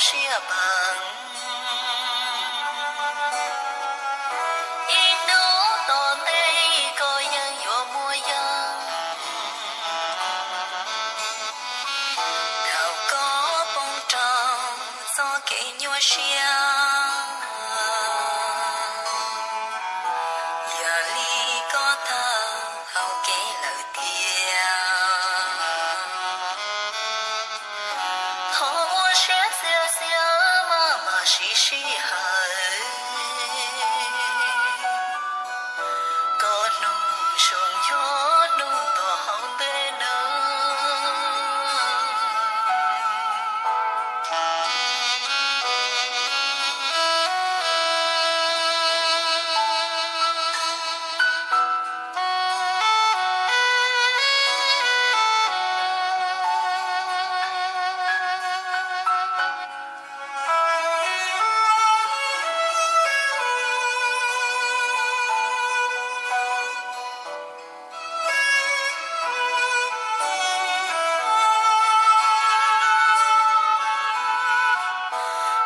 siab peem. Ib hnub tom ntej koj yeej yuav muaj yeej, thaum koj poob rau txoj kev nyuaj siab, yog li koj tau hau kev lawm tiag. Thov ua siab txias xiab maj mam sib sij hawm, koj hnub zoo yog hnub tom hauv ntej no.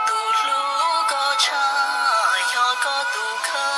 Tus hlub koj tshaj yog koj tus kha